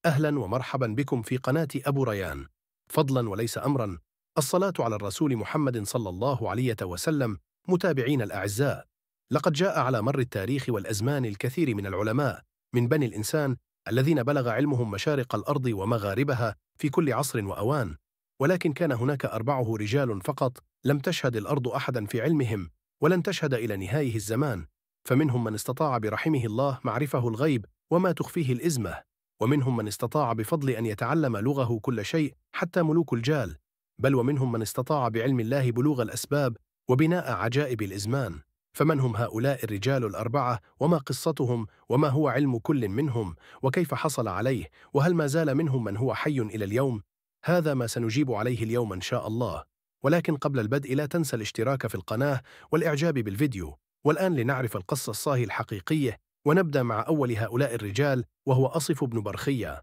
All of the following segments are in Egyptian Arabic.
أهلا ومرحبا بكم في قناة أبو ريان. فضلا وليس أمرا، الصلاة على الرسول محمد صلى الله عليه وسلم. متابعين الأعزاء، لقد جاء على مر التاريخ والأزمان الكثير من العلماء من بني الإنسان الذين بلغ علمهم مشارق الأرض ومغاربها في كل عصر وأوان، ولكن كان هناك 4 رجال فقط لم تشهد الأرض أحدا في علمهم ولن تشهد إلى نهاية الزمان. فمنهم من استطاع برحمه الله معرفه الغيب وما تخفيه الإزمة، ومنهم من استطاع بفضل أن يتعلم لغه كل شيء حتى ملوك الجال، بل ومنهم من استطاع بعلم الله بلوغ الأسباب وبناء عجائب الإزمان. فمن هم هؤلاء الرجال 4، وما قصتهم، وما هو علم كل منهم، وكيف حصل عليه، وهل ما زال منهم من هو حي إلى اليوم؟ هذا ما سنجيب عليه اليوم إن شاء الله. ولكن قبل البدء لا تنسى الاشتراك في القناة والإعجاب بالفيديو. والآن لنعرف القصة الصاهي الحقيقية، ونبدأ مع أول هؤلاء الرجال وهو أصف بن برخية.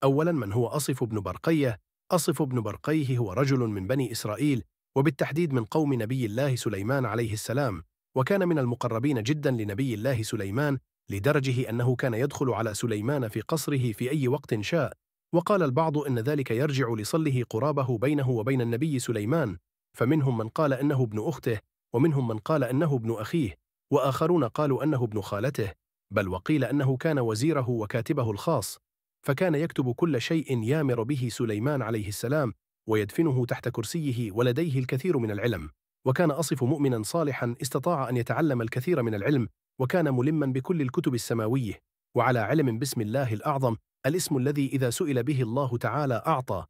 أولا، من هو أصف بن برقية؟ أصف بن برقيه هو رجل من بني إسرائيل، وبالتحديد من قوم نبي الله سليمان عليه السلام، وكان من المقربين جدا لنبي الله سليمان لدرجه أنه كان يدخل على سليمان في قصره في أي وقت شاء. وقال البعض إن ذلك يرجع لصله قرابه بينه وبين النبي سليمان، فمنهم من قال أنه ابن أخته، ومنهم من قال أنه ابن أخيه، وآخرون قالوا أنه ابن خالته، بل وقيل أنه كان وزيره وكاتبه الخاص، فكان يكتب كل شيء يامر به سليمان عليه السلام ويدفنه تحت كرسيه، ولديه الكثير من العلم. وكان أصف مؤمنا صالحا استطاع أن يتعلم الكثير من العلم، وكان ملما بكل الكتب السماوية، وعلى علم باسم الله الأعظم، الاسم الذي إذا سئل به الله تعالى أعطى،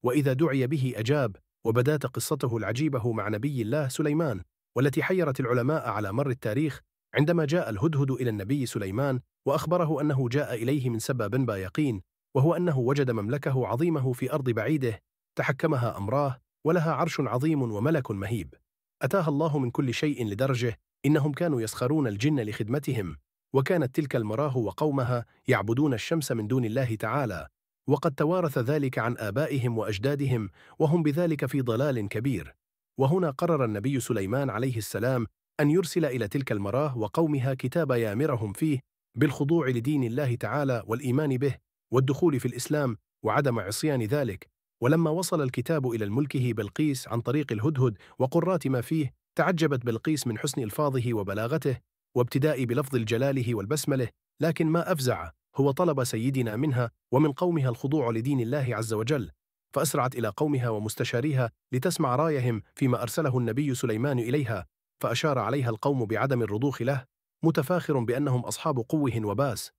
وإذا دعي به أجاب. وبدأت قصته العجيبة مع نبي الله سليمان، والتي حيرت العلماء على مر التاريخ عندما جاء الهدهد إلى النبي سليمان وأخبره أنه جاء إليه من سبا بن بايقين، وهو أنه وجد مملكه عظيمه في أرض بعيده تحكمها أمراه، ولها عرش عظيم وملك مهيب. أتاها الله من كل شيء لدرجه إنهم كانوا يسخرون الجن لخدمتهم، وكانت تلك المراه وقومها يعبدون الشمس من دون الله تعالى، وقد توارث ذلك عن آبائهم وأجدادهم، وهم بذلك في ضلال كبير. وهنا قرر النبي سليمان عليه السلام أن يرسل إلى تلك المراه وقومها كتاب يامرهم فيه بالخضوع لدين الله تعالى والإيمان به والدخول في الإسلام وعدم عصيان ذلك. ولما وصل الكتاب إلى الملكه بلقيس عن طريق الهدهد وقرات ما فيه، تعجبت بلقيس من حسن ألفاظه وبلاغته وابتداء بلفظ الجلاله والبسمله، لكن ما أفزع هو طلب سيدنا منها ومن قومها الخضوع لدين الله عز وجل. فأسرعت إلى قومها ومستشاريها لتسمع رايهم فيما أرسله النبي سليمان إليها، فأشار عليها القوم بعدم الرضوخ له، متفاخر بأنهم أصحاب قوه وباس.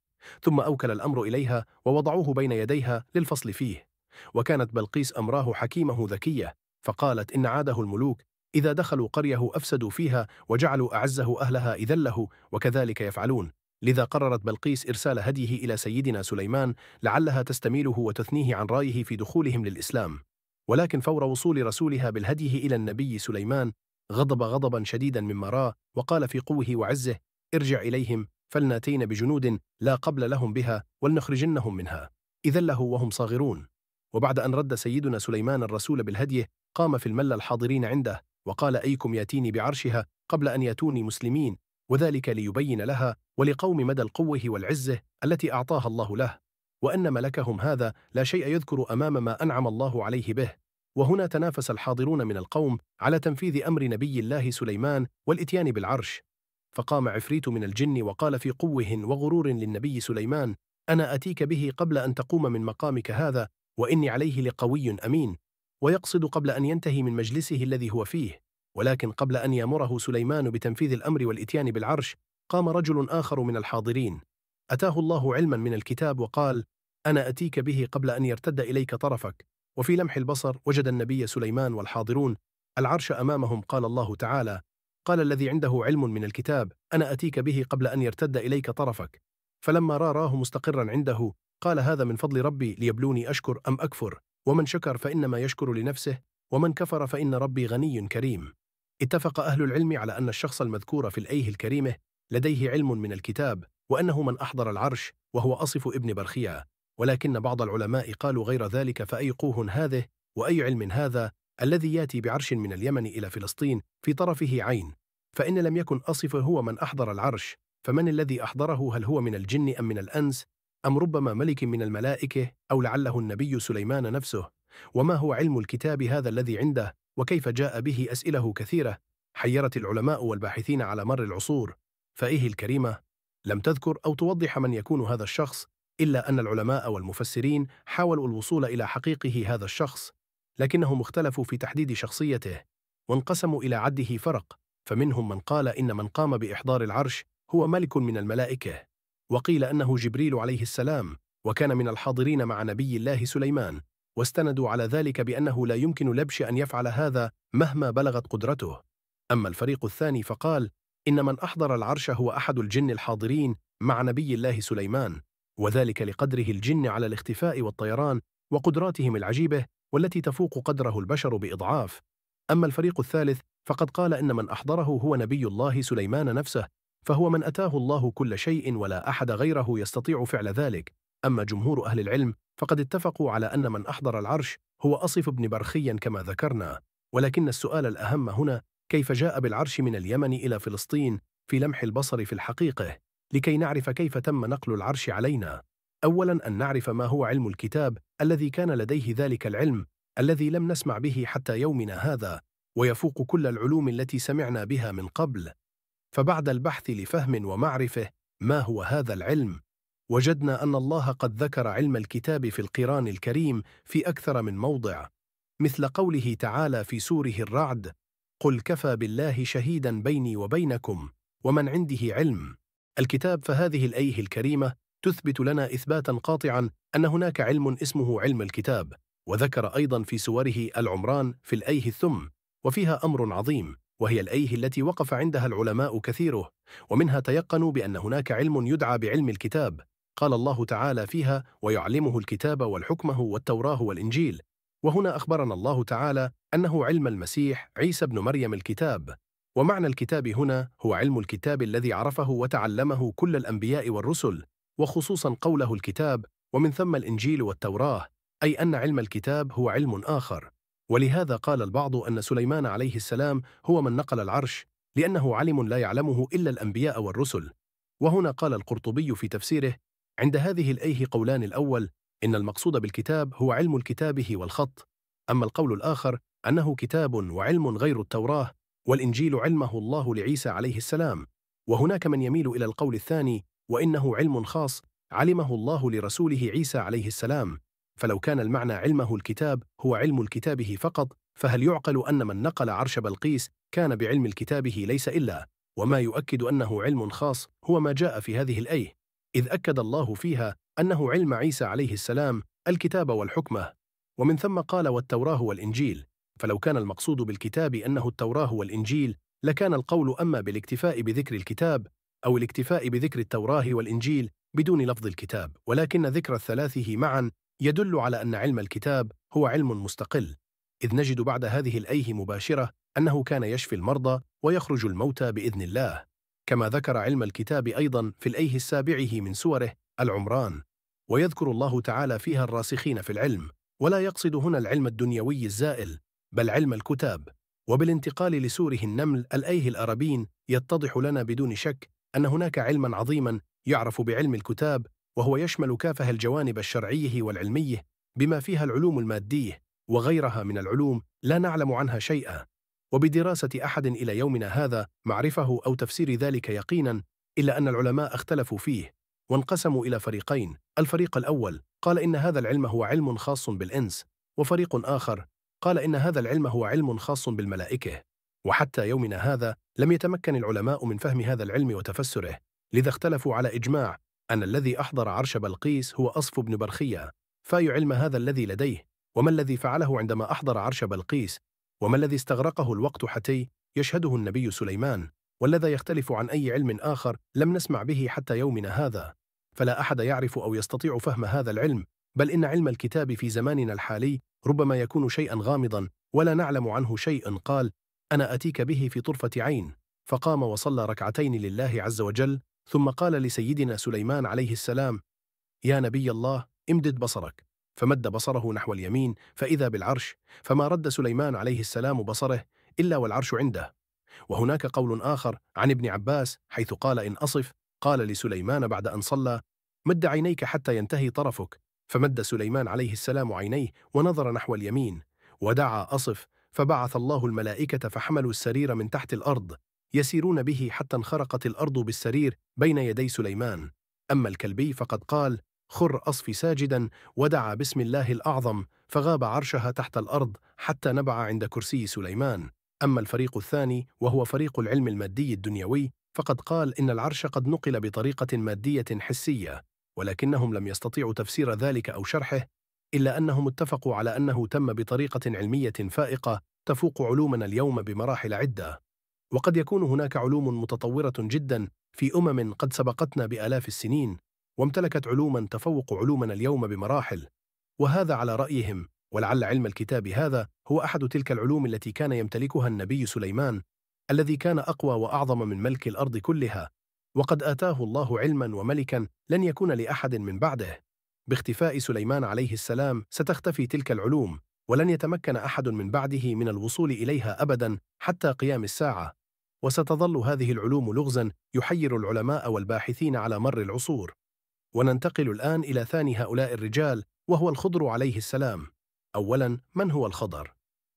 ثم أوكل الأمر إليها ووضعوه بين يديها للفصل فيه. وكانت بلقيس أمراه حكيمه ذكية، فقالت إن عاده الملوك إذا دخلوا قرية أفسدوا فيها وجعلوا أعزه أهلها إذله، وكذلك يفعلون. لذا قررت بلقيس إرسال هديه إلى سيدنا سليمان لعلها تستميله وتثنيه عن رأيه في دخولهم للإسلام. ولكن فور وصول رسولها بالهديه إلى النبي سليمان غضب غضبا شديدا مما رأى، وقال في قوه وعزه: ارجع إليهم فلناتين بجنود لا قبل لهم بها ولنخرجنهم منها إذله وهم صاغرون. وبعد أن رد سيدنا سليمان الرسول بالهديه، قام في الملة الحاضرين عنده وقال: أيكم ياتيني بعرشها قبل أن ياتوني مسلمين؟ وذلك ليبين لها ولقوم مدى القوة والعزة التي أعطاها الله له، وأن ملكهم هذا لا شيء يذكر أمام ما أنعم الله عليه به. وهنا تنافس الحاضرون من القوم على تنفيذ أمر نبي الله سليمان والإتيان بالعرش. فقام عفريت من الجن وقال في قوه وغرور للنبي سليمان: أنا أتيك به قبل أن تقوم من مقامك هذا، وإني عليه لقوي أمين. ويقصد قبل أن ينتهي من مجلسه الذي هو فيه. ولكن قبل أن يأمره سليمان بتنفيذ الأمر والإتيان بالعرش، قام رجل آخر من الحاضرين أتاه الله علما من الكتاب وقال: أنا أتيك به قبل أن يرتد إليك طرفك. وفي لمح البصر وجد النبي سليمان والحاضرون العرش أمامهم. قال الله تعالى: قال الذي عنده علم من الكتاب: أنا أتيك به قبل أن يرتد إليك طرفك. فلما رآه مستقرا عنده قال: هذا من فضل ربي ليبلوني أشكر أم أكفر، ومن شكر فإنما يشكر لنفسه، ومن كفر فإن ربي غني كريم. اتفق أهل العلم على أن الشخص المذكور في الآية الكريمة لديه علم من الكتاب، وأنه من أحضر العرش وهو أصف ابن برخيا، ولكن بعض العلماء قالوا غير ذلك. فأي قوه هذه وأي علم هذا الذي يأتي بعرش من اليمن إلى فلسطين في طرفه عين؟ فإن لم يكن أصف هو من أحضر العرش، فمن الذي أحضره؟ هل هو من الجن أم من الأنس؟ أم ربما ملك من الملائكة، أو لعله النبي سليمان نفسه؟ وما هو علم الكتاب هذا الذي عنده، وكيف جاء به؟ أسئلة كثيرة حيرت العلماء والباحثين على مر العصور. فإيه الكريمة لم تذكر أو توضح من يكون هذا الشخص، إلا أن العلماء والمفسرين حاولوا الوصول إلى حقيقة هذا الشخص، لكنهم اختلفوا في تحديد شخصيته وانقسموا إلى عده فرق. فمنهم من قال إن من قام بإحضار العرش هو ملك من الملائكة، وقيل أنه جبريل عليه السلام، وكان من الحاضرين مع نبي الله سليمان، واستندوا على ذلك بأنه لا يمكن لبش أن يفعل هذا مهما بلغت قدرته. أما الفريق الثاني فقال إن من أحضر العرش هو أحد الجن الحاضرين مع نبي الله سليمان، وذلك لقدره الجن على الاختفاء والطيران وقدراتهم العجيبة والتي تفوق قدره البشر بإضعاف. أما الفريق الثالث فقد قال إن من أحضره هو نبي الله سليمان نفسه، فهو من أتاه الله كل شيء ولا أحد غيره يستطيع فعل ذلك. أما جمهور أهل العلم فقد اتفقوا على أن من أحضر العرش هو أصف بن برخيا كما ذكرنا. ولكن السؤال الأهم هنا، كيف جاء بالعرش من اليمن إلى فلسطين في لمح البصر في الحقيقة؟ لكي نعرف كيف تم نقل العرش علينا أولا أن نعرف ما هو علم الكتاب الذي كان لديه ذلك العلم الذي لم نسمع به حتى يومنا هذا، ويفوق كل العلوم التي سمعنا بها من قبل. فبعد البحث لفهم ومعرفة ما هو هذا العلم، وجدنا أن الله قد ذكر علم الكتاب في القرآن الكريم في أكثر من موضع، مثل قوله تعالى في سورة الرعد: قل كفى بالله شهيدا بيني وبينكم ومن عنده علم الكتاب. فهذه الآية الكريمة تثبت لنا إثباتا قاطعا أن هناك علم اسمه علم الكتاب. وذكر أيضا في سورة العمران في الآية الثم، وفيها أمر عظيم، وهي الآية التي وقف عندها العلماء كثيرة، ومنها تيقنوا بأن هناك علم يدعى بعلم الكتاب. قال الله تعالى فيها: ويعلمه الكتاب والحكمة والتوراة والإنجيل. وهنا أخبرنا الله تعالى أنه علم المسيح عيسى بن مريم الكتاب. ومعنى الكتاب هنا هو علم الكتاب الذي عرفه وتعلمه كل الأنبياء والرسل، وخصوصا قوله الكتاب، ومن ثم الإنجيل والتوراة، أي أن علم الكتاب هو علم آخر. ولهذا قال البعض أن سليمان عليه السلام هو من نقل العرش، لأنه علم لا يعلمه إلا الأنبياء والرسل. وهنا قال القرطبي في تفسيره عند هذه الآية قولان: الأول إن المقصود بالكتاب هو علم الكتابة والخط، أما القول الآخر أنه كتاب وعلم غير التوراة والإنجيل علمه الله لعيسى عليه السلام. وهناك من يميل إلى القول الثاني، وإنه علم خاص علمه الله لرسوله عيسى عليه السلام. فلو كان المعنى علمه الكتاب هو علم الكتابة فقط، فهل يعقل أن من نقل عرش بلقيس كان بعلم الكتابة ليس إلا؟ وما يؤكد أنه علم خاص هو ما جاء في هذه الآية، إذ أكد الله فيها أنه علم عيسى عليه السلام الكتاب والحكمة، ومن ثم قال والتوراة والإنجيل. فلو كان المقصود بالكتاب أنه التوراة والإنجيل لكان القول أما بالاكتفاء بذكر الكتاب أو الاكتفاء بذكر التوراة والإنجيل بدون لفظ الكتاب، ولكن ذكر الثلاثة معا يدل على أن علم الكتاب هو علم مستقل، إذ نجد بعد هذه الآية مباشرة أنه كان يشفي المرضى ويخرج الموتى بإذن الله، كما ذكر علم الكتاب أيضا في الآية السابعة من سورة العمران. ويذكر الله تعالى فيها الراسخين في العلم، ولا يقصد هنا العلم الدنيوي الزائل، بل علم الكتاب. وبالانتقال لسورة النمل الآية الأربعين يتضح لنا بدون شك أن هناك علما عظيما يعرف بعلم الكتاب، وهو يشمل كافة الجوانب الشرعية والعلمية بما فيها العلوم المادية وغيرها من العلوم لا نعلم عنها شيئا. وبدراسة أحد إلى يومنا هذا معرفة أو تفسير ذلك يقينا، إلا أن العلماء اختلفوا فيه وانقسموا إلى فريقين. الفريق الأول قال إن هذا العلم هو علم خاص بالإنس، وفريق آخر قال إن هذا العلم هو علم خاص بالملائكة. وحتى يومنا هذا لم يتمكن العلماء من فهم هذا العلم وتفسره، لذا اختلفوا على إجماع أن الذي أحضر عرش بلقيس هو أصف بن برخية. فأي علم هذا الذي لديه؟ وما الذي فعله عندما أحضر عرش بلقيس؟ وما الذي استغرقه الوقت حتى يشهده النبي سليمان؟ والذي يختلف عن أي علم آخر لم نسمع به حتى يومنا هذا. فلا أحد يعرف أو يستطيع فهم هذا العلم، بل إن علم الكتاب في زماننا الحالي ربما يكون شيئا غامضا ولا نعلم عنه شيء. قال: أنا أتيك به في طرفة عين. فقام وصلى ركعتين لله عز وجل، ثم قال لسيدنا سليمان عليه السلام: يا نبي الله، امدد بصرك. فمد بصره نحو اليمين فإذا بالعرش، فما رد سليمان عليه السلام بصره إلا والعرش عنده. وهناك قول آخر عن ابن عباس حيث قال إن أصف قال لسليمان بعد أن صلى: مد عينيك حتى ينتهي طرفك. فمد سليمان عليه السلام عينيه ونظر نحو اليمين، ودعا أصف، فبعث الله الملائكة فحملوا السرير من تحت الأرض يسيرون به حتى انخرقت الأرض بالسرير بين يدي سليمان. أما الكلبي فقد قال: خر أصف ساجدا، ودعا باسم الله الأعظم، فغاب عرشها تحت الأرض حتى نبع عند كرسي سليمان. أما الفريق الثاني، وهو فريق العلم المادي الدنيوي، فقد قال إن العرش قد نقل بطريقة مادية حسية، ولكنهم لم يستطيعوا تفسير ذلك أو شرحه، إلا أنهم اتفقوا على أنه تم بطريقة علمية فائقة تفوق علومنا اليوم بمراحل عدة. وقد يكون هناك علوم متطورة جدا في أمم قد سبقتنا بآلاف السنين، وامتلكت علوما تفوق علومنا اليوم بمراحل، وهذا على رأيهم. ولعل علم الكتاب هذا هو أحد تلك العلوم التي كان يمتلكها النبي سليمان، الذي كان أقوى وأعظم من ملك الأرض كلها، وقد آتاه الله علما وملكا لن يكون لأحد من بعده. باختفاء سليمان عليه السلام ستختفي تلك العلوم، ولن يتمكن أحد من بعده من الوصول إليها أبدا حتى قيام الساعة، وستظل هذه العلوم لغزا يحير العلماء والباحثين على مر العصور. وننتقل الآن إلى ثاني هؤلاء الرجال، وهو الخضر عليه السلام. أولا، من هو الخضر؟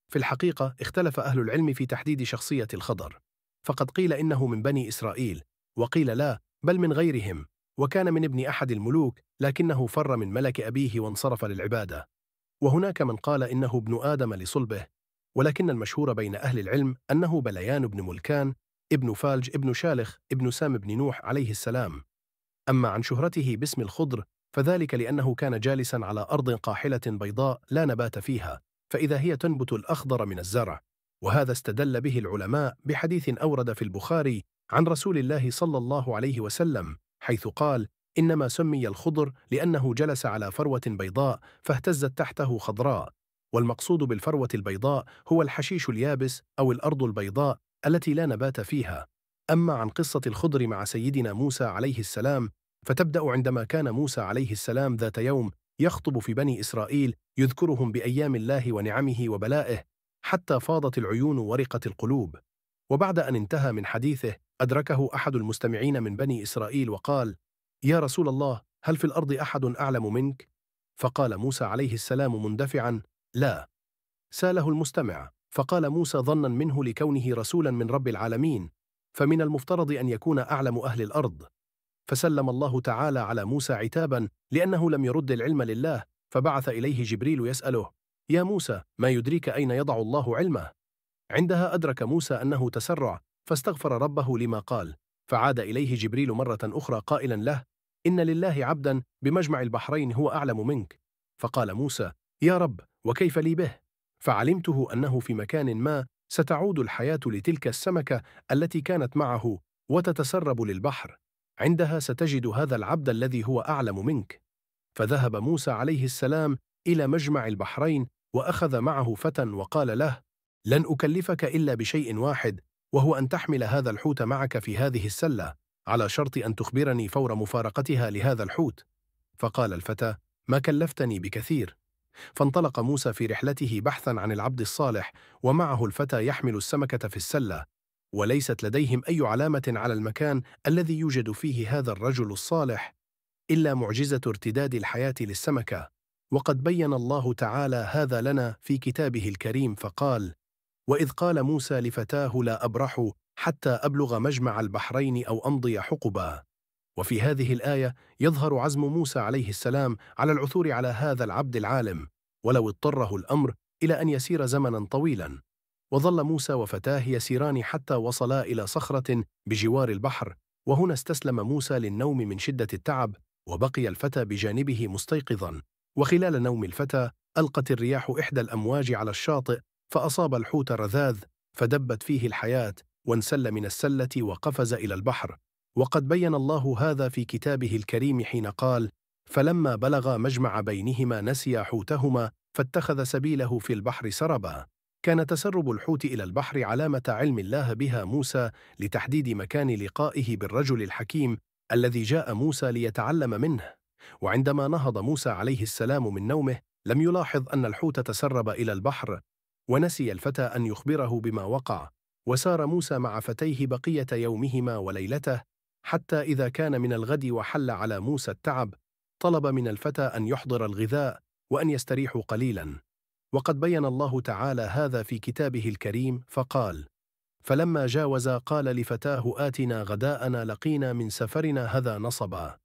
في الحقيقة اختلف أهل العلم في تحديد شخصية الخضر، فقد قيل إنه من بني إسرائيل، وقيل لا، بل من غيرهم، وكان من ابن أحد الملوك، لكنه فر من ملك أبيه وانصرف للعبادة. وهناك من قال إنه ابن آدم لصلبه، ولكن المشهور بين أهل العلم أنه بليان بن ملكان ابن فالج ابن شالخ ابن سام بن نوح عليه السلام. أما عن شهرته باسم الخضر فذلك لأنه كان جالسا على أرض قاحلة بيضاء لا نبات فيها، فإذا هي تنبت الأخضر من الزرع. وهذا استدل به العلماء بحديث أورد في البخاري عن رسول الله صلى الله عليه وسلم، حيث قال: إنما سمي الخضر لأنه جلس على فروة بيضاء فاهتزت تحته خضراء. والمقصود بالفروة البيضاء هو الحشيش اليابس أو الأرض البيضاء التي لا نبات فيها. أما عن قصة الخضر مع سيدنا موسى عليه السلام فتبدأ عندما كان موسى عليه السلام ذات يوم يخطب في بني إسرائيل يذكرهم بأيام الله ونعمه وبلائه حتى فاضت العيون ورقت القلوب. وبعد أن انتهى من حديثه أدركه أحد المستمعين من بني إسرائيل وقال: يا رسول الله، هل في الأرض أحد أعلم منك؟ فقال موسى عليه السلام مندفعا: لا. سأله المستمع، فقال موسى ظنا منه لكونه رسولا من رب العالمين، فمن المفترض أن يكون أعلم أهل الأرض. فسلم الله تعالى على موسى عتابا لأنه لم يرد العلم لله، فبعث إليه جبريل يسأله: يا موسى، ما يدريك أين يضع الله علمه؟ عندها أدرك موسى أنه تسرع، فاستغفر ربه لما قال. فعاد إليه جبريل مرة أخرى قائلا له: إن لله عبدا بمجمع البحرين هو أعلم منك. فقال موسى: يا رب، وكيف لي به؟ فعلمته أنه في مكان ما ستعود الحياة لتلك السمكة التي كانت معه وتتسرب للبحر، عندها ستجد هذا العبد الذي هو أعلم منك. فذهب موسى عليه السلام إلى مجمع البحرين وأخذ معه فتى وقال له: لن أكلفك إلا بشيء واحد، وهو أن تحمل هذا الحوت معك في هذه السلة، على شرط أن تخبرني فور مفارقتها لهذا الحوت. فقال الفتى: ما كلفتني بكثير. فانطلق موسى في رحلته بحثا عن العبد الصالح، ومعه الفتى يحمل السمكة في السلة، وليست لديهم أي علامة على المكان الذي يوجد فيه هذا الرجل الصالح إلا معجزة ارتداد الحياة للسمكة. وقد بين الله تعالى هذا لنا في كتابه الكريم فقال: وإذ قال موسى لفتاه لا أبرح حتى أبلغ مجمع البحرين أو أمضي حقبا. وفي هذه الآية يظهر عزم موسى عليه السلام على العثور على هذا العبد العالم، ولو اضطره الأمر إلى أن يسير زمنا طويلا. وظل موسى وفتاه يسيران حتى وصلا إلى صخرة بجوار البحر، وهنا استسلم موسى للنوم من شدة التعب، وبقي الفتى بجانبه مستيقظا. وخلال نوم الفتى ألقت الرياح إحدى الأمواج على الشاطئ، فأصاب الحوت رذاذ، فدبت فيه الحياة، وانسل من السلة وقفز إلى البحر. وقد بين الله هذا في كتابه الكريم حين قال: فلما بلغ مجمع بينهما نسيا حوتهما فاتخذ سبيله في البحر سربا. كان تسرب الحوت إلى البحر علامة علم الله بها موسى لتحديد مكان لقائه بالرجل الحكيم الذي جاء موسى ليتعلم منه. وعندما نهض موسى عليه السلام من نومه لم يلاحظ أن الحوت تسرب إلى البحر، ونسي الفتى أن يخبره بما وقع. وسار موسى مع فتيه بقية يومهما وليلته حتى إذا كان من الغد وحل على موسى التعب، طلب من الفتى أن يحضر الغذاء وأن يستريحوا قليلا. وقد بين الله تعالى هذا في كتابه الكريم فقال: فلما جاوزا قال لفتاه آتنا غداءنا لقينا من سفرنا هذا نصبا.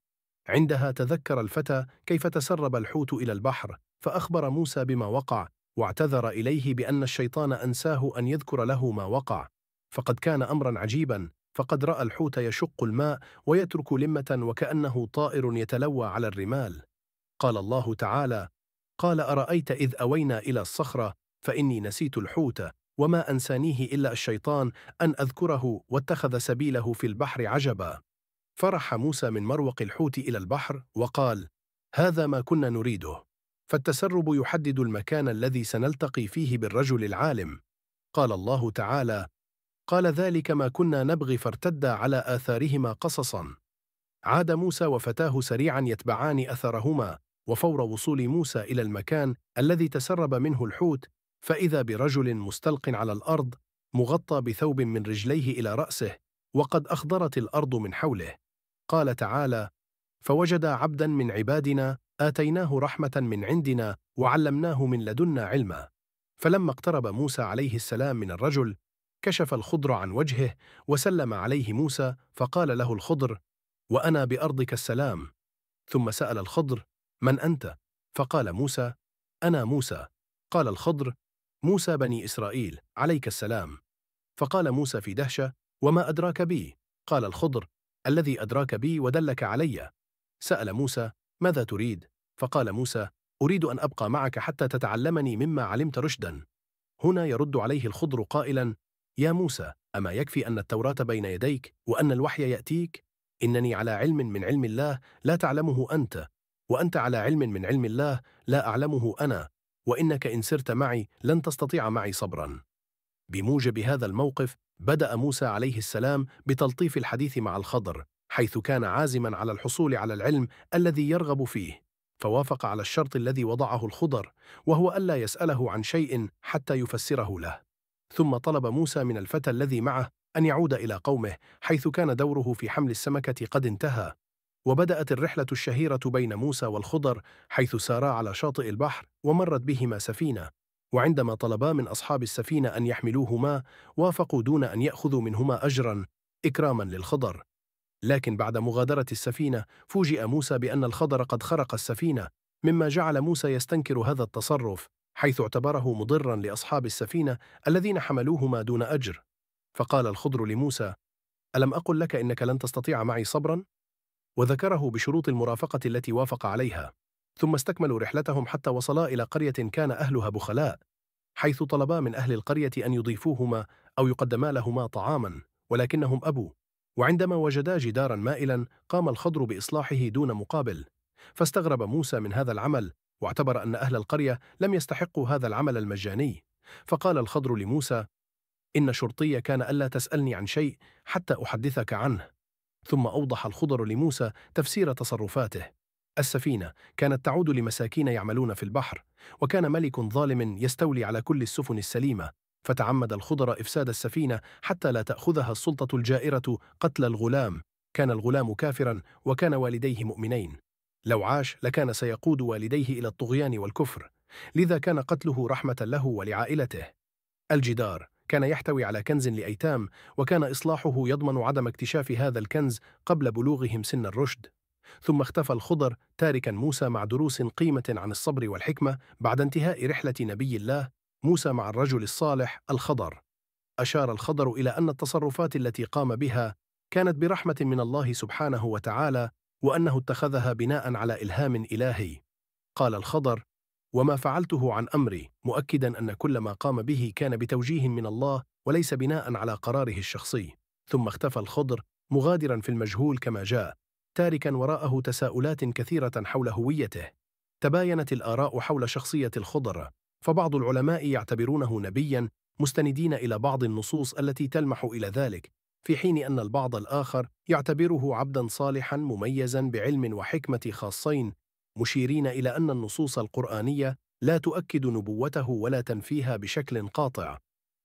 عندها تذكر الفتى كيف تسرب الحوت إلى البحر، فأخبر موسى بما وقع، واعتذر إليه بأن الشيطان أنساه أن يذكر له ما وقع، فقد كان أمرا عجيبا، فقد رأى الحوت يشق الماء ويترك لمة وكأنه طائر يتلوى على الرمال. قال الله تعالى: قال أرأيت إذ أوينا إلى الصخرة فإني نسيت الحوت وما أنسانيه إلا الشيطان أن أذكره واتخذ سبيله في البحر عجبا. فرح موسى من مروق الحوت إلى البحر وقال: هذا ما كنا نريده، فالتسرب يحدد المكان الذي سنلتقي فيه بالرجل العالم. قال الله تعالى: قال ذلك ما كنا نبغي فارتدا على آثارهما قصصا. عاد موسى وفتاه سريعا يتبعان أثرهما، وفور وصول موسى إلى المكان الذي تسرب منه الحوت، فإذا برجل مستلق على الأرض مغطى بثوب من رجليه إلى رأسه، وقد أخضرت الأرض من حوله. قال تعالى: فوجد عبدا من عبادنا آتيناه رحمة من عندنا وعلمناه من لدنا علما. فلما اقترب موسى عليه السلام من الرجل، كشف الخضر عن وجهه وسلم عليه موسى، فقال له الخضر: وأنا بأرضك السلام. ثم سأل الخضر: من أنت؟ فقال موسى: أنا موسى. قال الخضر: موسى بني إسرائيل، عليك السلام. فقال موسى في دهشة: وما أدراك بي؟ قال الخضر: الذي أدراك بي ودلك علي. سأل موسى: ماذا تريد؟ فقال موسى: أريد أن أبقى معك حتى تتعلمني مما علمت رشدا. هنا يرد عليه الخضر قائلا: يا موسى، أما يكفي أن التوراة بين يديك وأن الوحي يأتيك؟ إنني على علم من علم الله لا تعلمه أنت، وأنت على علم من علم الله لا أعلمه أنا، وإنك إن سرت معي لن تستطيع معي صبرا. بموجب هذا الموقف بدأ موسى عليه السلام بتلطيف الحديث مع الخضر، حيث كان عازما على الحصول على العلم الذي يرغب فيه، فوافق على الشرط الذي وضعه الخضر، وهو ألا يسأله عن شيء حتى يفسره له. ثم طلب موسى من الفتى الذي معه أن يعود إلى قومه، حيث كان دوره في حمل السمكة قد انتهى. وبدأت الرحلة الشهيرة بين موسى والخضر، حيث سارا على شاطئ البحر ومرت بهما سفينة، وعندما طلبا من أصحاب السفينة أن يحملوهما وافقوا دون أن يأخذوا منهما أجرا إكراما للخضر. لكن بعد مغادرة السفينة فوجئ موسى بأن الخضر قد خرق السفينة، مما جعل موسى يستنكر هذا التصرف، حيث اعتبره مضرا لأصحاب السفينة الذين حملوهما دون أجر. فقال الخضر لموسى: ألم أقل لك إنك لن تستطيع معي صبرا؟ وذكره بشروط المرافقة التي وافق عليها. ثم استكملوا رحلتهم حتى وصلا إلى قرية كان أهلها بخلاء، حيث طلبا من أهل القرية أن يضيفوهما أو يقدما لهما طعاما، ولكنهم أبوا. وعندما وجدا جدارا مائلا قام الخضر بإصلاحه دون مقابل، فاستغرب موسى من هذا العمل، واعتبر أن أهل القرية لم يستحقوا هذا العمل المجاني. فقال الخضر لموسى: إن شرطي كان ألا تسألني عن شيء حتى أحدثك عنه. ثم أوضح الخضر لموسى تفسير تصرفاته. السفينة كانت تعود لمساكين يعملون في البحر، وكان ملك ظالم يستولي على كل السفن السليمة، فتعمد الخضر إفساد السفينة حتى لا تأخذها السلطة الجائرة قتل الغلام. كان الغلام كافرا وكان والديه مؤمنين، لو عاش لكان سيقود والديه إلى الطغيان والكفر، لذا كان قتله رحمة له ولعائلته. الجدار كان يحتوي على كنز لأيتام، وكان إصلاحه يضمن عدم اكتشاف هذا الكنز قبل بلوغهم سن الرشد. ثم اختفى الخضر تاركا موسى مع دروس قيمة عن الصبر والحكمة بعد انتهاء رحلة نبي الله موسى مع الرجل الصالح الخضر. أشار الخضر إلى أن التصرفات التي قام بها كانت برحمة من الله سبحانه وتعالى، وأنه اتخذها بناء على إلهام إلهي. قال الخضر: وما فعلته عن أمري، مؤكدا أن كل ما قام به كان بتوجيه من الله وليس بناء على قراره الشخصي. ثم اختفى الخضر مغادرا في المجهول كما جاء، تاركا وراءه تساؤلات كثيرة حول هويته. تباينت الآراء حول شخصية الخضر، فبعض العلماء يعتبرونه نبيا مستندين إلى بعض النصوص التي تلمح إلى ذلك، في حين أن البعض الآخر يعتبره عبدا صالحا مميزا بعلم وحكمة خاصين، مشيرين إلى أن النصوص القرآنية لا تؤكد نبوته ولا تنفيها بشكل قاطع.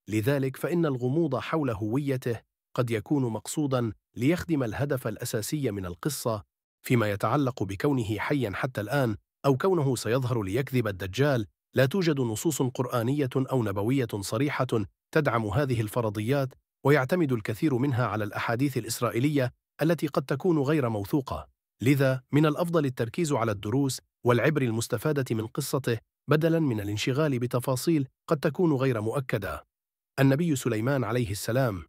لذلك فإن الغموض حول هويته قد يكون مقصوداً ليخدم الهدف الأساسي من القصة فيما يتعلق بكونه حياً حتى الآن أو كونه سيظهر ليكذب الدجال. لا توجد نصوص قرآنية أو نبوية صريحة تدعم هذه الفرضيات، ويعتمد الكثير منها على الأحاديث الإسرائيلية التي قد تكون غير موثوقة. لذا من الأفضل التركيز على الدروس والعبر المستفادة من قصته بدلاً من الانشغال بتفاصيل قد تكون غير مؤكدة. النبي سليمان عليه السلام.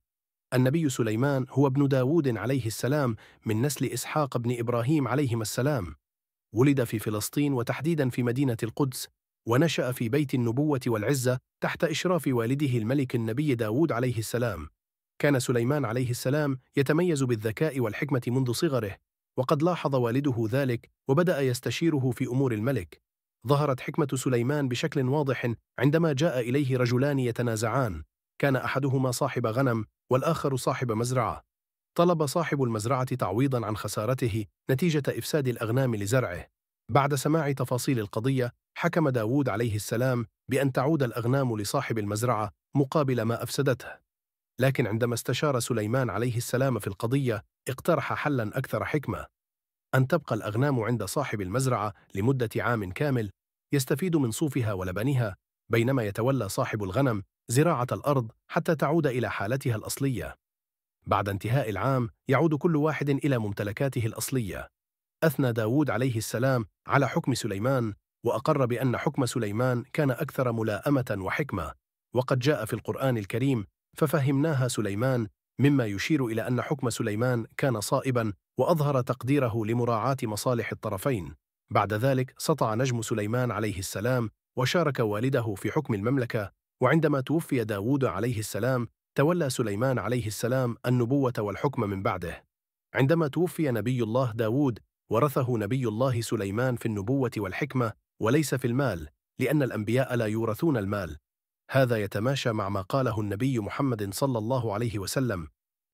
النبي سليمان هو ابن داود عليه السلام من نسل إسحاق بن إبراهيم عليهما السلام. ولد في فلسطين وتحديداً في مدينة القدس، ونشأ في بيت النبوة والعزة تحت إشراف والده الملك النبي داود عليه السلام. كان سليمان عليه السلام يتميز بالذكاء والحكمة منذ صغره، وقد لاحظ والده ذلك وبدأ يستشيره في أمور الملك. ظهرت حكمة سليمان بشكل واضح عندما جاء إليه رجلان يتنازعان، كان أحدهما صاحب غنم والآخر صاحب مزرعة. طلب صاحب المزرعة تعويضاً عن خسارته نتيجة إفساد الأغنام لزرعه. بعد سماع تفاصيل القضية، حكم داود عليه السلام بأن تعود الأغنام لصاحب المزرعة مقابل ما أفسدته. لكن عندما استشار سليمان عليه السلام في القضية، اقترح حلاً أكثر حكمة: أن تبقى الأغنام عند صاحب المزرعة لمدة عام كامل يستفيد من صوفها ولبنها، بينما يتولى صاحب الغنم زراعة الأرض حتى تعود إلى حالتها الأصلية. بعد انتهاء العام يعود كل واحد إلى ممتلكاته الأصلية. أثنى داود عليه السلام على حكم سليمان، وأقر بأن حكم سليمان كان أكثر ملائمة وحكمة، وقد جاء في القرآن الكريم: ففهمناها سليمان، مما يشير إلى أن حكم سليمان كان صائبا وأظهر تقديره لمراعاة مصالح الطرفين. بعد ذلك سطع نجم سليمان عليه السلام وشارك والده في حكم المملكة، وعندما توفي داود عليه السلام تولى سليمان عليه السلام النبوة والحكم من بعده. عندما توفي نبي الله داود ورثه نبي الله سليمان في النبوة والحكمة وليس في المال، لأن الأنبياء لا يورثون المال. هذا يتماشى مع ما قاله النبي محمد صلى الله عليه وسلم: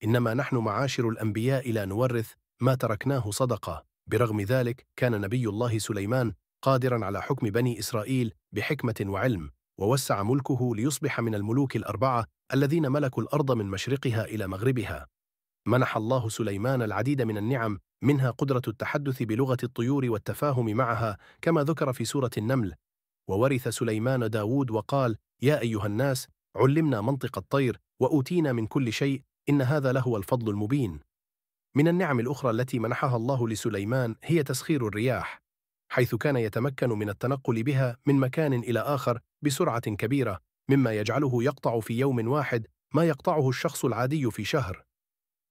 إنما نحن معاشر الأنبياء لا نورث ما تركناه صدقة. برغم ذلك كان نبي الله سليمان قادرا على حكم بني إسرائيل بحكمة وعلم، ووسع ملكه ليصبح من الملوك الأربعة الذين ملكوا الأرض من مشرقها إلى مغربها. منح الله سليمان العديد من النعم، منها قدرة التحدث بلغة الطيور والتفاهم معها كما ذكر في سورة النمل: وورث سليمان داود وقال: يا أيها الناس علمنا منطق الطير وأوتينا من كل شيء إن هذا لهو الفضل المبين. من النعم الأخرى التي منحها الله لسليمان هي تسخير الرياح، حيث كان يتمكن من التنقل بها من مكان إلى آخر بسرعة كبيرة، مما يجعله يقطع في يوم واحد ما يقطعه الشخص العادي في شهر.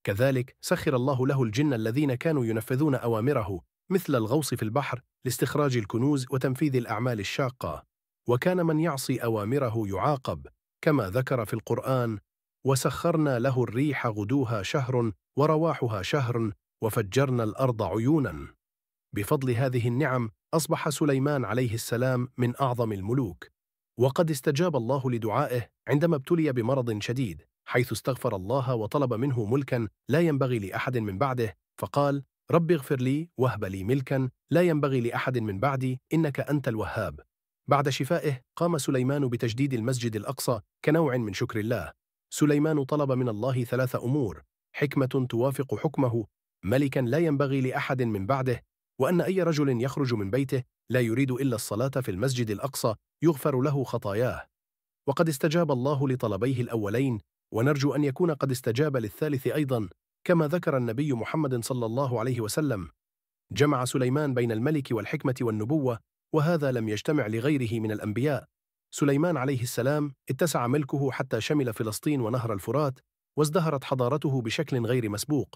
كذلك سخر الله له الجن الذين كانوا ينفذون أوامره، مثل الغوص في البحر لاستخراج الكنوز وتنفيذ الأعمال الشاقة. وكان من يعصي أوامره يعاقب، كما ذكر في القرآن: وسخرنا له الريح غدوها شهر ورواحها شهر وفجرنا الأرض عيونا. بفضل هذه النعم أصبح سليمان عليه السلام من أعظم الملوك. وقد استجاب الله لدعائه عندما ابتلي بمرض شديد، حيث استغفر الله وطلب منه ملكا لا ينبغي لأحد من بعده، فقال: رب اغفر لي وهب لي ملكا لا ينبغي لأحد من بعدي إنك أنت الوهاب. بعد شفائه قام سليمان بتجديد المسجد الأقصى كنوع من شكر الله. سليمان طلب من الله 3 أمور: حكمة توافق حكمه، ملكا لا ينبغي لأحد من بعده، وأن أي رجل يخرج من بيته لا يريد إلا الصلاة في المسجد الأقصى يغفر له خطاياه. وقد استجاب الله لطلبيه الأولين، ونرجو أن يكون قد استجاب للثالث أيضا، كما ذكر النبي محمد صلى الله عليه وسلم. جمع سليمان بين الملك والحكمة والنبوة، وهذا لم يجتمع لغيره من الأنبياء. سليمان عليه السلام اتسع ملكه حتى شمل فلسطين ونهر الفرات، وازدهرت حضارته بشكل غير مسبوق.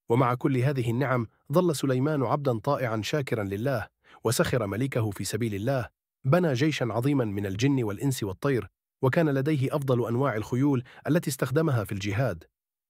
ومع كل هذه النعم ظل سليمان عبدا طائعا شاكرا لله، وسخر ملكه في سبيل الله، بنى جيشا عظيما من الجن والإنس والطير، وكان لديه أفضل أنواع الخيول التي استخدمها في الجهاد.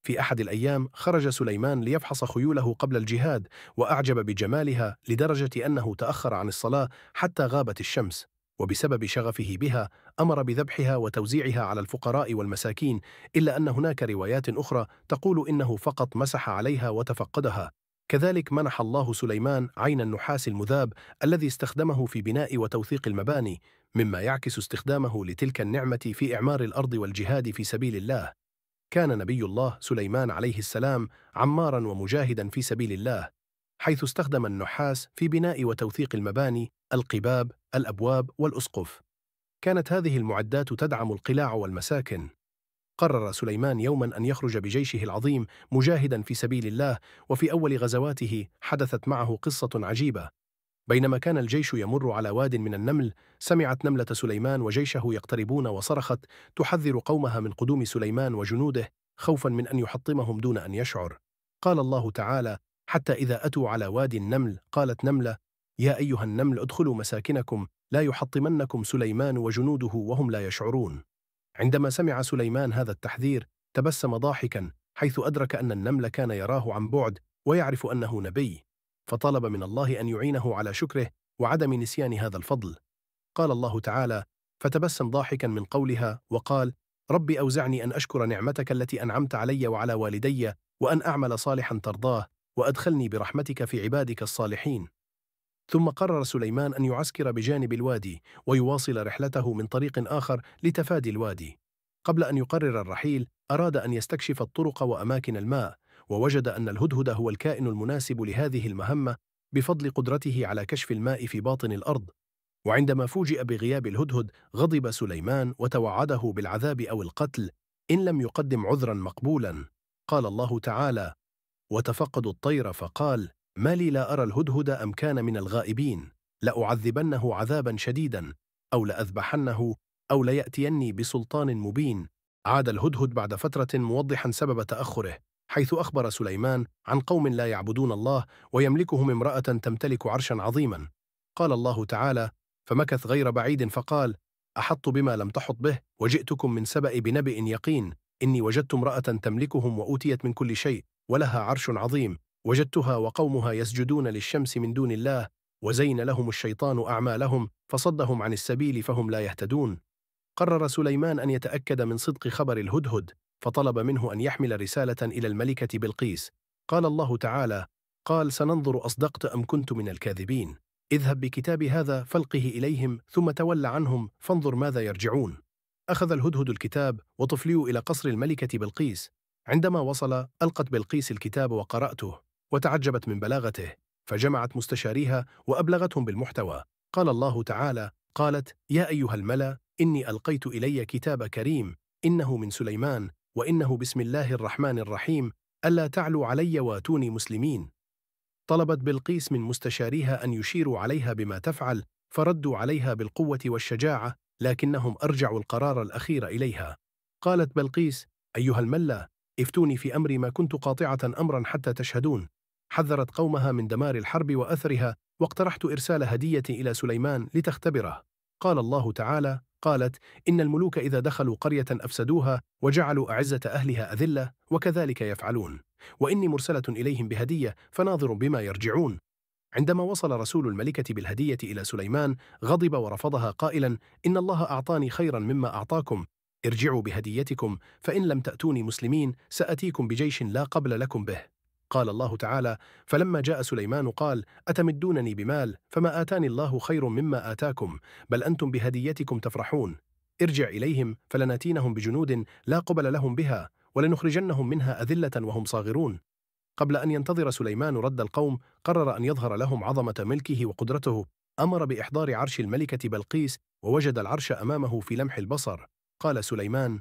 في أحد الأيام خرج سليمان ليفحص خيوله قبل الجهاد، وأعجب بجمالها لدرجة أنه تأخر عن الصلاة حتى غابت الشمس، وبسبب شغفه بها أمر بذبحها وتوزيعها على الفقراء والمساكين، إلا أن هناك روايات أخرى تقول إنه فقط مسح عليها وتفقدها. كذلك منح الله سليمان عين النحاس المذاب الذي استخدمه في بناء وتوثيق المباني، مما يعكس استخدامه لتلك النعمة في إعمار الأرض والجهاد في سبيل الله. كان نبي الله سليمان عليه السلام عماراً ومجاهداً في سبيل الله، حيث استخدم النحاس في بناء وتوثيق المباني، القباب، الأبواب والأسقف. كانت هذه المعدات تدعم القلاع والمساكن. قرر سليمان يوماً أن يخرج بجيشه العظيم مجاهداً في سبيل الله، وفي أول غزواته حدثت معه قصة عجيبة. بينما كان الجيش يمر على واد من النمل، سمعت نملة سليمان وجيشه يقتربون وصرخت تحذر قومها من قدوم سليمان وجنوده خوفاً من أن يحطمهم دون أن يشعر. قال الله تعالى: حتى إذا أتوا على وادي النمل قالت نملة: يا أيها النمل ادخلوا مساكنكم لا يحطمنكم سليمان وجنوده وهم لا يشعرون. عندما سمع سليمان هذا التحذير تبسم ضاحكا، حيث أدرك أن النمل كان يراه عن بعد ويعرف أنه نبي، فطلب من الله أن يعينه على شكره وعدم نسيان هذا الفضل. قال الله تعالى: فتبسم ضاحكا من قولها وقال: ربي أوزعني أن أشكر نعمتك التي أنعمت علي وعلى والدي، وأن أعمل صالحا ترضاه، وأدخلني برحمتك في عبادك الصالحين. ثم قرر سليمان أن يعسكر بجانب الوادي ويواصل رحلته من طريق آخر لتفادي الوادي. قبل أن يقرر الرحيل أراد أن يستكشف الطرق وأماكن الماء، ووجد أن الهدهد هو الكائن المناسب لهذه المهمة بفضل قدرته على كشف الماء في باطن الأرض. وعندما فوجئ بغياب الهدهد غضب سليمان وتوعده بالعذاب أو القتل إن لم يقدم عذرا مقبولا. قال الله تعالى: وتفقدوا الطير فقال: ما لي لا أرى الهدهد أم كان من الغائبين، لأعذبنه عذابا شديدا أو لأذبحنه أو ليأتيني بسلطان مبين. عاد الهدهد بعد فترة موضحا سبب تأخره، حيث أخبر سليمان عن قوم لا يعبدون الله ويملكهم امرأة تمتلك عرشا عظيما. قال الله تعالى: فمكث غير بعيد فقال: أحط بما لم تحط به وجئتكم من سبأ بنبأ يقين، إني وجدت امرأة تملكهم وأوتيت من كل شيء ولها عرش عظيم، وجدتها وقومها يسجدون للشمس من دون الله، وزين لهم الشيطان أعمالهم فصدهم عن السبيل فهم لا يهتدون. قرر سليمان أن يتأكد من صدق خبر الهدهد، فطلب منه أن يحمل رسالة إلى الملكة بلقيس. قال الله تعالى: قال سننظر أصدقت أم كنت من الكاذبين، اذهب بكتاب هذا فالقه إليهم ثم تول عنهم فانظر ماذا يرجعون. أخذ الهدهد الكتاب وطفليه إلى قصر الملكة بلقيس. عندما وصل ألقت بلقيس الكتاب وقرأته وتعجبت من بلاغته، فجمعت مستشاريها وأبلغتهم بالمحتوى. قال الله تعالى: قالت: يا أيها الملأ إني ألقيت إلي كتاب كريم، إنه من سليمان، وإنه بسم الله الرحمن الرحيم، ألا تعلوا علي واتوني مسلمين. طلبت بلقيس من مستشاريها أن يشيروا عليها بما تفعل، فردوا عليها بالقوة والشجاعة، لكنهم أرجعوا القرار الأخير إليها. قالت بلقيس: أيها الملأ افتوني في أمري ما كنت قاطعة أمرا حتى تشهدون. حذرت قومها من دمار الحرب وأثرها، واقترحت إرسال هدية إلى سليمان لتختبره. قال الله تعالى: قالت: إن الملوك إذا دخلوا قرية أفسدوها وجعلوا أعزة أهلها أذلة، وكذلك يفعلون، وإني مرسلة إليهم بهدية فناظر بما يرجعون. عندما وصل رسول الملكة بالهدية إلى سليمان غضب ورفضها قائلا: إن الله أعطاني خيرا مما أعطاكم، ارجعوا بهديتكم، فإن لم تأتوني مسلمين سأتيكم بجيش لا قبل لكم به. قال الله تعالى: فلما جاء سليمان قال: أتمدونني بمال فما آتاني الله خير مما آتاكم، بل أنتم بهديتكم تفرحون. ارجع إليهم فلناتينهم بجنود لا قبل لهم بها، ولنخرجنهم منها أذلة وهم صاغرون. قبل أن ينتظر سليمان رد القوم قرر أن يظهر لهم عظمة ملكه وقدرته. أمر بإحضار عرش الملكة بلقيس، ووجد العرش أمامه في لمح البصر. قال سليمان: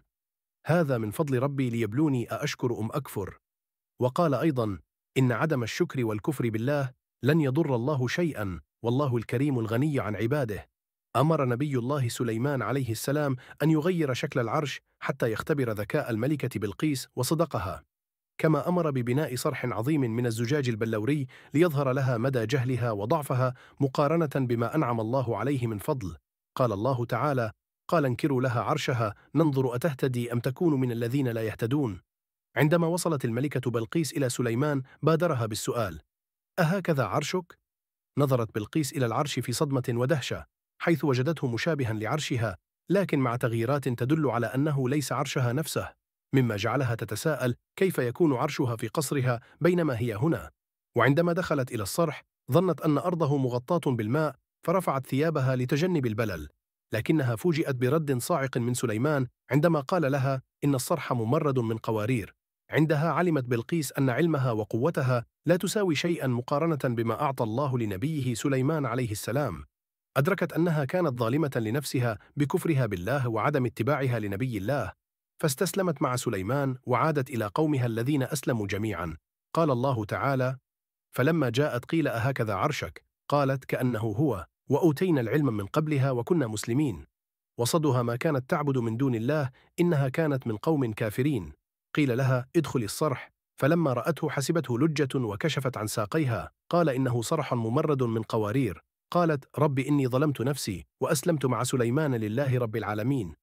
هذا من فضل ربي ليبلوني أأشكر أم أكفر. وقال أيضا: إن عدم الشكر والكفر بالله لن يضر الله شيئا، والله الكريم الغني عن عباده. أمر نبي الله سليمان عليه السلام أن يغير شكل العرش حتى يختبر ذكاء الملكة بلقيس وصدقها، كما أمر ببناء صرح عظيم من الزجاج البلوري ليظهر لها مدى جهلها وضعفها مقارنة بما أنعم الله عليه من فضل. قال الله تعالى: قال انكروا لها عرشها ننظر أتهتدي أم تكون من الذين لا يهتدون. عندما وصلت الملكة بلقيس إلى سليمان بادرها بالسؤال: أهكذا عرشك؟ نظرت بلقيس إلى العرش في صدمة ودهشة، حيث وجدته مشابها لعرشها، لكن مع تغييرات تدل على أنه ليس عرشها نفسه، مما جعلها تتساءل كيف يكون عرشها في قصرها بينما هي هنا. وعندما دخلت إلى الصرح ظنت أن أرضه مغطاة بالماء، فرفعت ثيابها لتجنب البلل. لكنها فوجئت برد صاعق من سليمان عندما قال لها إن الصرح ممرد من قوارير. عندها علمت بلقيس أن علمها وقوتها لا تساوي شيئا مقارنة بما أعطى الله لنبيه سليمان عليه السلام. أدركت أنها كانت ظالمة لنفسها بكفرها بالله وعدم اتباعها لنبي الله، فاستسلمت مع سليمان وعادت إلى قومها الذين أسلموا جميعا. قال الله تعالى: فلما جاءت قيل أهكذا عرشك؟ قالت كأنه هو، وأوتينا العلم من قبلها وكنا مسلمين. وصدها ما كانت تعبد من دون الله إنها كانت من قوم كافرين. قيل لها ادخلي الصرح، فلما رأته حسبته لجة وكشفت عن ساقيها. قال إنه صرح ممرد من قوارير. قالت رب إني ظلمت نفسي وأسلمت مع سليمان لله رب العالمين.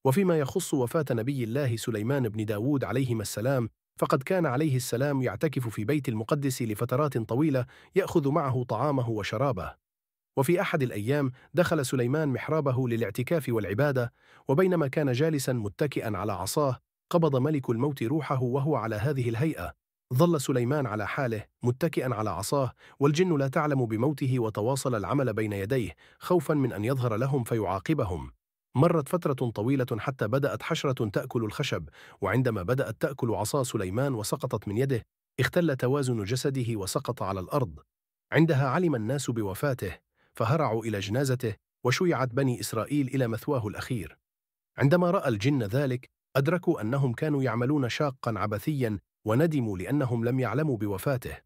وفيما يخص وفاة نبي الله سليمان بن داود عليهما السلام، فقد كان عليه السلام يعتكف في بيت المقدس لفترات طويلة، يأخذ معه طعامه وشرابه. وفي أحد الأيام دخل سليمان محرابه للاعتكاف والعبادة، وبينما كان جالسا متكئا على عصاه قبض ملك الموت روحه وهو على هذه الهيئة. ظل سليمان على حاله متكئا على عصاه، والجن لا تعلم بموته، وتواصل العمل بين يديه خوفا من أن يظهر لهم فيعاقبهم. مرت فترة طويلة حتى بدأت حشرة تأكل الخشب، وعندما بدأت تأكل عصا سليمان وسقطت من يده اختل توازن جسده وسقط على الأرض. عندها علم الناس بوفاته، فهرعوا إلى جنازته، وشيعت بني إسرائيل إلى مثواه الأخير. عندما رأى الجن ذلك أدركوا أنهم كانوا يعملون شاقا عبثيا، وندموا لأنهم لم يعلموا بوفاته.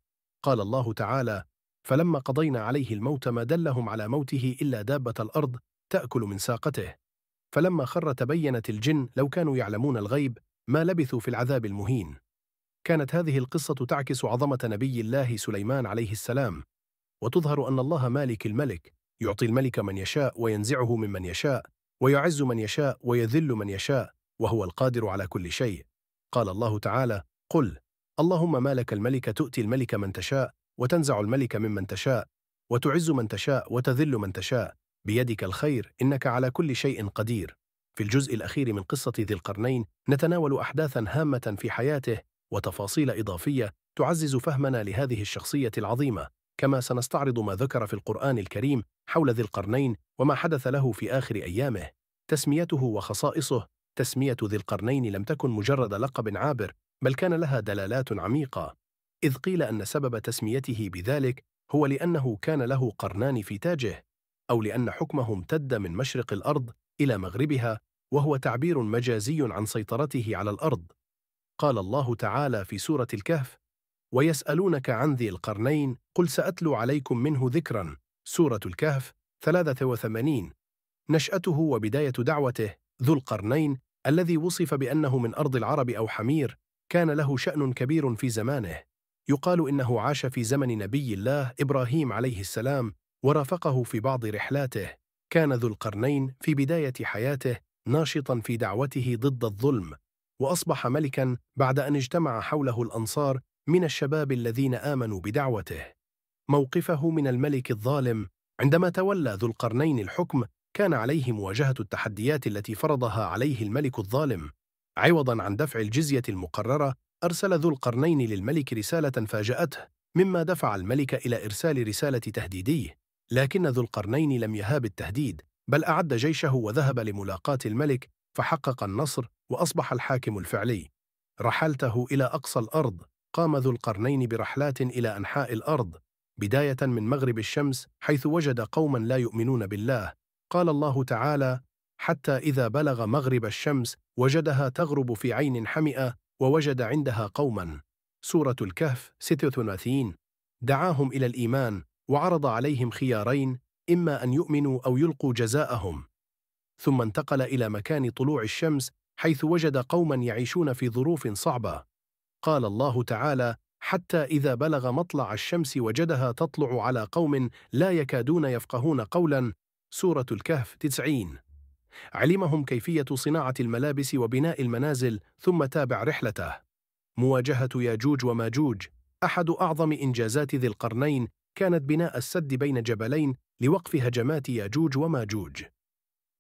قال الله تعالى: فلما قضينا عليه الموت ما دلهم على موته إلا دابة الأرض تأكل من ساقته. فلما خر تبينت الجن لو كانوا يعلمون الغيب ما لبثوا في العذاب المهين. كانت هذه القصة تعكس عظمة نبي الله سليمان عليه السلام، وتظهر أن الله مالك الملك، يعطي الملك من يشاء وينزعه ممن يشاء، ويعز من يشاء ويذل من يشاء، وهو القادر على كل شيء. قال الله تعالى: قل اللهم مالك الملك تؤتي الملك من تشاء، وتنزع الملك ممن تشاء، وتعز من تشاء، وتذل من تشاء، بيدك الخير، إنك على كل شيء قدير. في الجزء الأخير من قصة ذي القرنين نتناول أحداثا هامة في حياته وتفاصيل إضافية تعزز فهمنا لهذه الشخصية العظيمة، كما سنستعرض ما ذكر في القرآن الكريم حول ذي القرنين وما حدث له في آخر أيامه. تسميته وخصائصه. تسمية ذي القرنين لم تكن مجرد لقب عابر، بل كان لها دلالات عميقة، إذ قيل أن سبب تسميته بذلك هو لأنه كان له قرنان في تاجه، أو لأن حكمه امتد من مشرق الأرض إلى مغربها، وهو تعبير مجازي عن سيطرته على الأرض. قال الله تعالى في سورة الكهف: ويسألونك عن ذي القرنين قل سأتلو عليكم منه ذكرا. سورة الكهف 83. نشأته وبداية دعوته. ذو القرنين الذي وصف بأنه من أرض العرب أو حمير، كان له شأن كبير في زمانه. يقال إنه عاش في زمن نبي الله إبراهيم عليه السلام ورافقه في بعض رحلاته. كان ذو القرنين في بداية حياته ناشطا في دعوته ضد الظلم، وأصبح ملكا بعد أن اجتمع حوله الأنصار من الشباب الذين آمنوا بدعوته. موقفه من الملك الظالم. عندما تولى ذو القرنين الحكم كان عليه مواجهة التحديات التي فرضها عليه الملك الظالم. عوضا عن دفع الجزية المقررة، أرسل ذو القرنين للملك رسالة فاجأته، مما دفع الملك إلى إرسال رسالة تهديديه. لكن ذو القرنين لم يهاب التهديد، بل أعد جيشه وذهب لملاقاة الملك، فحقق النصر وأصبح الحاكم الفعلي. رحلته إلى أقصى الأرض. قام ذو القرنين برحلات إلى أنحاء الأرض، بداية من مغرب الشمس حيث وجد قوما لا يؤمنون بالله. قال الله تعالى: حتى إذا بلغ مغرب الشمس وجدها تغرب في عين حمئة ووجد عندها قوما. سورة الكهف 36. دعاهم إلى الإيمان وعرض عليهم خيارين، إما أن يؤمنوا أو يلقوا جزاءهم. ثم انتقل إلى مكان طلوع الشمس حيث وجد قوما يعيشون في ظروف صعبة. قال الله تعالى: حتى إذا بلغ مطلع الشمس وجدها تطلع على قوم لا يكادون يفقهون قولا. سورة الكهف 90. علمهم كيفية صناعة الملابس وبناء المنازل، ثم تابع رحلته. مواجهة ياجوج وماجوج. أحد أعظم إنجازات ذي القرنين كانت بناء السد بين جبلين لوقف هجمات ياجوج وماجوج.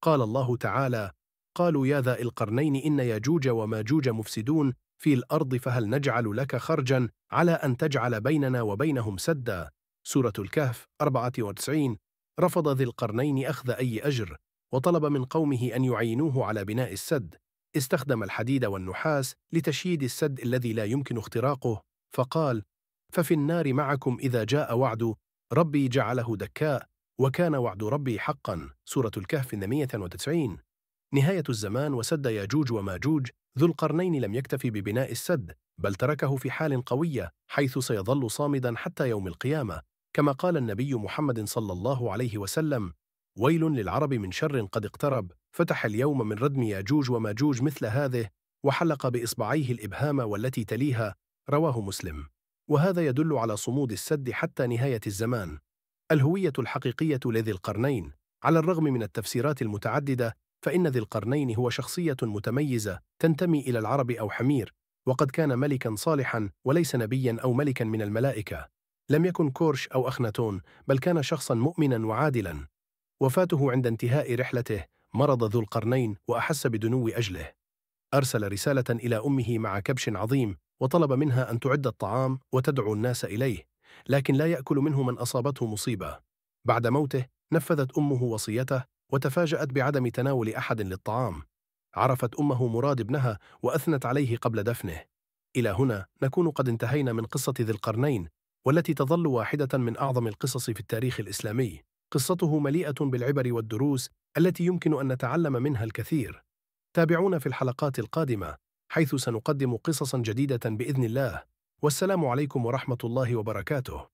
قال الله تعالى: قالوا يا ذا القرنين إن ياجوج وماجوج مفسدون في الأرض فهل نجعل لك خرجا على أن تجعل بيننا وبينهم سدا. سورة الكهف 94. رفض ذي القرنين أخذ أي أجر، وطلب من قومه أن يعينوه على بناء السد. استخدم الحديد والنحاس لتشييد السد الذي لا يمكن اختراقه، فقال: ففي النار معكم إذا جاء وعد ربي جعله دكاء وكان وعد ربي حقا. سورة الكهف 190. نهاية الزمان وسد ياجوج وماجوج. ذو القرنين لم يكتفي ببناء السد، بل تركه في حال قوية حيث سيظل صامدا حتى يوم القيامة، كما قال النبي محمد صلى الله عليه وسلم: ويل للعرب من شر قد اقترب، فتح اليوم من ردم ياجوج وماجوج مثل هذه، وحلق بإصبعيه الإبهام والتي تليها. رواه مسلم. وهذا يدل على صمود السد حتى نهاية الزمان. الهوية الحقيقية لذي القرنين. على الرغم من التفسيرات المتعددة، فإن ذي القرنين هو شخصية متميزة تنتمي إلى العرب أو حمير، وقد كان ملكا صالحا وليس نبيا أو ملكا من الملائكة. لم يكن كورش أو أخناتون، بل كان شخصا مؤمنا وعادلا. وفاته عند انتهاء رحلته. مرض ذو القرنين وأحس بدنو أجله. أرسل رسالة إلى أمه مع كبش عظيم، وطلب منها أن تعد الطعام وتدعو الناس إليه، لكن لا يأكل منه من أصابته مصيبة. بعد موته نفذت أمه وصيته، وتفاجأت بعدم تناول أحد للطعام. عرفت أمه مراد ابنها وأثنت عليه قبل دفنه. إلى هنا نكون قد انتهينا من قصة ذي القرنين، والتي تظل واحدة من أعظم القصص في التاريخ الإسلامي. قصته مليئة بالعبر والدروس التي يمكن أن نتعلم منها الكثير. تابعونا في الحلقات القادمة، حيث سنقدم قصصا جديدة بإذن الله. والسلام عليكم ورحمة الله وبركاته.